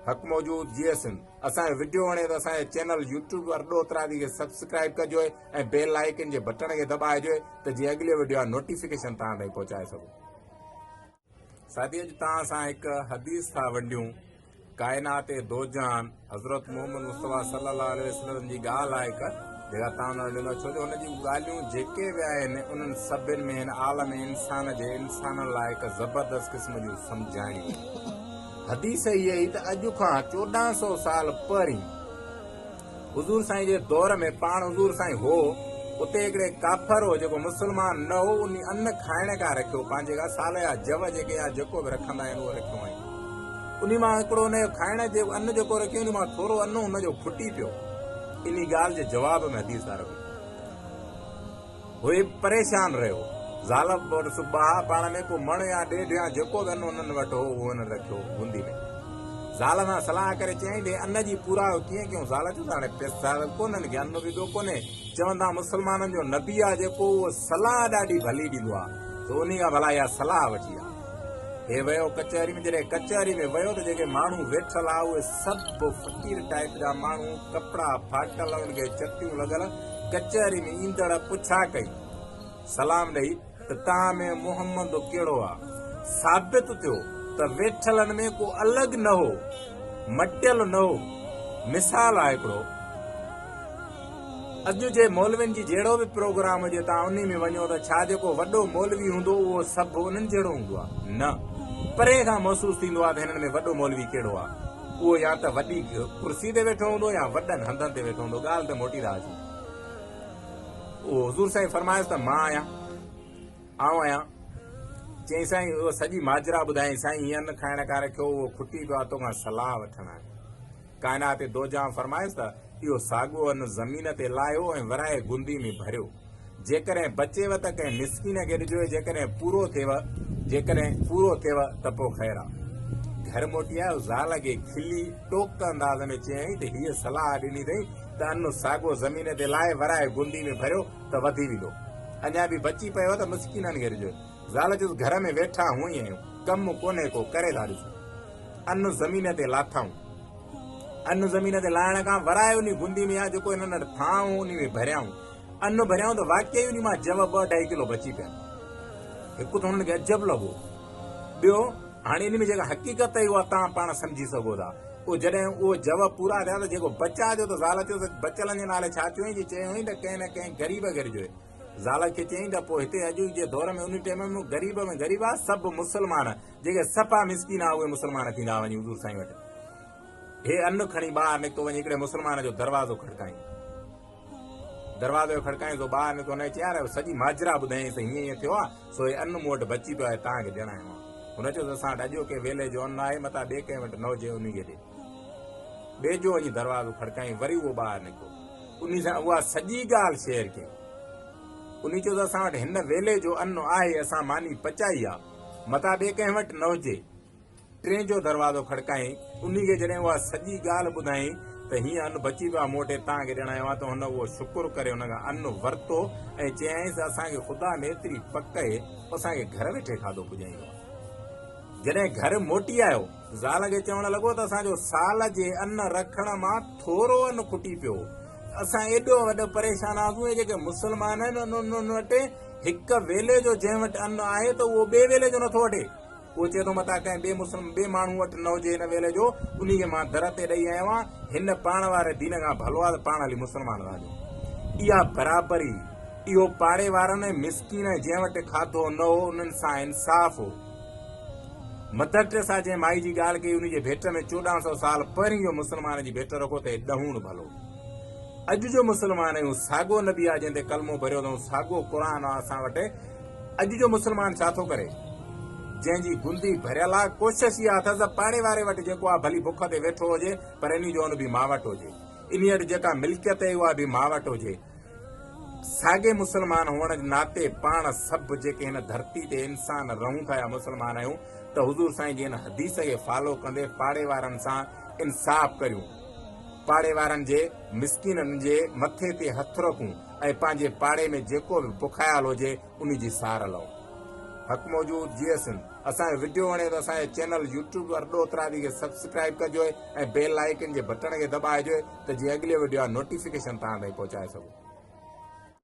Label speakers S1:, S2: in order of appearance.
S1: حق موجود جيئي سنڌ. اسان جو وڊيو وڻي ته اسان جي چينل يوٽيوب ارڏو اترادي کي سبسڪرائيب ڪجو ۽ بيل آئيڪن جي بٽڻ کي دٻائجو ته جيئن اڳلي وڊيو جا نوٽيفڪيشن توهان تائين پهچائي سگهون. ساٿي اڄ توهان سان هڪ حديث ٿا ونڊيون ڪائنات دوجهان حضرت محمد مصطفيٰ صلي الله عليه وسلم جي ڳالهه آهي هڪ جيڪا توهان سان ونڊيون ٿا ڇو جو هن جون ڳالهيون جيڪي به آهن انهن سڀن ۾ هن عالم انسان جي انسانن لاء هڪ زبردست قسم جون سمجهاڻيون آهن. حديث هيء هئي ته اڄ کان 1400 سال پهرين حضور سائين جي دور ۾ پاڻ حضور سائين هو، اتي هڪڙي ڪافر هو جيڪو مسلمان نه هو، انهي ان کائڻ کان رکيو، پنهنجي کان سال جا جو جيڪي يا جيڪو به رکندا آهن اهو رکيو هئائين. انهي مان هڪڙو ان جو کائڻ جي ان جيڪو رکيو انهي مان ٿورو ان هن جو ڦٽي پيو. انهي ڳالهه جي جواب ۾ حديث ٿا رکون. هوء پريشان رهيو. زال وٽ ٻها پاڻ ۾ ڪو مڻ يا ڏيڍ يا جيڪو به ان انهن وٽ هو، اهو هنن رکيو گوندي ۾. زال سان صلاح ڪري چيائين ته ان جي پورائو ڪيئن ڪيون؟ زال چيو ته هاڻي پئسا ته ڪونهن، گيان به ٻيو ڪونهي. چون ٿا مسلمانن جو نبي آ جيڪو اهو صلاح ڏاڍي ڀلي ڏيندو آ، سو انهي کان ڀلا اها صلاح وٺي آ. هي ويو ڪچهري ۾، جڏهن ڪچهري ۾ ويو ته جيڪي ماڻهو ويٺل ها، اهي سڀ فقير ٽائيپ جا ماڻهو، ڪپڙا ڦاٽل، انهن کي چتيون لڳل، ڪچهري ۾ ايندڙ پڇا ڪئي، سلام ڏئي ته توهان ۾ محمد ڪهڙو آ؟ ثابت ٿيو ته ويٺلن ۾ ڪو الڳ نه هو، مٽيل نه هو. مثال آ هڪڙو، اڄ جي مولوين جي جهڙو به پروگرام هجي توهان انهي ۾ وڃو ته ڇا جيڪو وڏو مولوي هوندو اهو سڀ انهن جهڙو هوندو آ؟ نه. پري کان محسوس ٿيندو آ ته هنن ۾ وڏو مولوي ڪهڙو آ. اهو يا ته وڏي ڪرسي تي ويٺو هوندو يا وڏن هنڌن تي ويٺو هوندو. ڳالهه تي موٽي ٿا اچون. اهو حضور سائين فرمايس ته مان آهيان، آئون آهيان. چيائين سائين اهو سڄي ماجرا ٻڌايائين سائين هي ان کائڻ کان رکيو اهو کٽي پيو آهي توکان صلاح وٺڻ آيو. ڪائنات دوجهان فرمايس ته اهو ساڳو ان زمين تي لاهيو ۽ ورائي گندي ۾ ڀريو. جيڪڏهن بچيو ته ڪنهن مسڪين کي ڏجو ۽ جيڪڏهن پورو ٿيو جيڪڏهن پورو ٿيو ته پوء خير آ. گهر موٽي آيو، زال کي کلي ٽوڪ انداز ۾ چيائين ته هيء صلاح ڏني اٿئي ته ان ساڳو زمين تي لاهي ورائي گندي ۾ ڀريو ته وڌي ويندو. اڃا به بچي پيو ته مسڪينن کي ڏجو. زال چيس گهر ۾ ويٺا هونئن ئي آهيون، ڪم ڪونهي ڪو، ڪري ٿا ڏسون. ان زمين تي لاٿائون. ان زمين تي لاهڻ کان ورائي انهي گندي ۾ يا جيڪو هنن وٽ ٿانء هو انهي ۾ ڀريائون. ان ڀريائون ته واقعي انهي مان جو ٻه اڍائي ڪلو بچي پيا. هڪ ته هنن کي عجب لڳو. ٻيو هاڻي انهي ۾ جيڪا حقيقت آهي اها توهان پاڻ سمجهي سگهو ٿا. پوء جڏهن اهو جو پورا ٿيا ته جيڪو بچا جو ته زال چيو ته بچلن جي نالي ڇا چيائين جي چيو هئائين ته ڪنهن نه ڪنهن غريب کي ڏجو. زال کي چيائين ته پوء هتي اڄ جي دور ۾ انهي ٽيم ۾ غريب ۾ غريب آ سڀ مسلمان جيڪي صفا مسڪين آ اهي مسلمان ٿيندا وڃي حضور سائين وٽ. هي ان کڻي ٻاهر نڪتو وڃي هڪڙي مسلمان جو دروازو کڙڪائين. دروازي کي کڙڪائين سو ٻاهر نڪتو هن کي چيائين سڄي ماجرا ٻڌايائينس ته هيئن هيئن ٿيو آ سو هي ان مون وٽ بچي پيو آهي توهان کي ڏيڻ آيو آهيان. هن چيو ته اسان وٽ اڄوڪي ويلي جو ان آهي متان ٻئي ڪنهن وٽ نه هجي انهي کي ڏي. ٻئي جو وڃي دروازو کڙڪائين وري اهو ٻاهر نڪتو. انهي سان اها سڄي ڳالهه شيئر ڪيائين. انهي چيو ته اسان وٽ هن ويلي جو ان آهي اسان ماني پچائي آ متان ٻئي ڪنهن وٽ نه هجي. ٽئين جو دروازو کڙڪايائين. انهي کي جڏهن اها سڄي ڳالهه ٻڌايائين ته هيئن ان بچي پيو آهي مون وٽ توهان کي ڏيڻ آيو آهيان ته هن اهو شڪر ڪري هن کان ان ورتو ۽ چيائينس ته اسان کي خدا ۾ ايتري پڪ اهي اسان کي گهر ويٺي کاڌو پڄائيندو آهي. جڏهن گهر موٽي آيو زال کي چوڻ لڳو ته اسان جو سال جي ان رکڻ مان ٿورو ان کٽي پيو هو. اسان ايڏو وڏو پريشان آهيون اهي جيڪي مسلمان آهن انهن وٽ هڪ ويلي جو جنهن وٽ ان آهي ته اهو ٻئي ويلي جو نٿو وٺي. اهو چئي ٿو متان ڪنهن ٻئي مسلم ٻئي ماڻهو وٽ نه هجي هن ويلي جو انهي کي مان در تي ڏئي آيو آهيان هن پاڻ واري دين کان ڀلو آهي ته پاڻ هلي مسلمان ٿا ٿيون. اها برابري اهو پاڙي وارن ۽ مسڪين ۽ جنهن وٽ کاڌو نه هو انهن سان انصاف هو. مدر ٽريسا جنهن مائي جي ڳالهه ڪئي انهي جي ڀيٽ ۾ 14 سو سال پهرين جو مسلمان جي ڀيٽ رکو ته هي ڏهوڻ ڀلو. اڄ جو مسلمان آهيون ساڳو نبي آهي جنهن تي ڪلمو ڀريو اٿئون ساڳو قرآن آهي اسان وٽ اڄ جو مسلمان ڇا ٿو ڪري؟ جنهن جي گندي ڀريل آ، ڪوشش اها اٿس ته پاڙي واري وٽ جيڪو آ ڀلي بک تي ويٺو هجي پر انهي جو ان به مان وٽ هجي. انهي وٽ جيڪا ملڪيت اهي اها به مان وٽ هجي. ساڳي مسلمان هئڻ جي ناتي پاڻ سڀ جيڪي هن ڌرتي تي انسان رهون ٿا يا مسلمان آهيون ته حضور سائين جي هن حديث کي فالو ڪندي پاڙي وارن سان انصاف ڪريون. پاڙي وارن جي مسڪينن جي مٿي تي هٿ رکون ۽ پنهنجي پاڙي ۾ جيڪو به بکايل هجي انهي جي سار لهون. حق موجود جيئي سنڌ. اسان جو وڊيو وڻي ته اسان جي چينل يوٽيوب ارڏو اترادي کي سبسڪرائيب ڪجو ۽ بيل آئيڪن جي بٽڻ کي دٻائجو ته جيئن اڳلي وڊيو جا نوٽيفڪيشن توهان تائين پهچائي سگهون.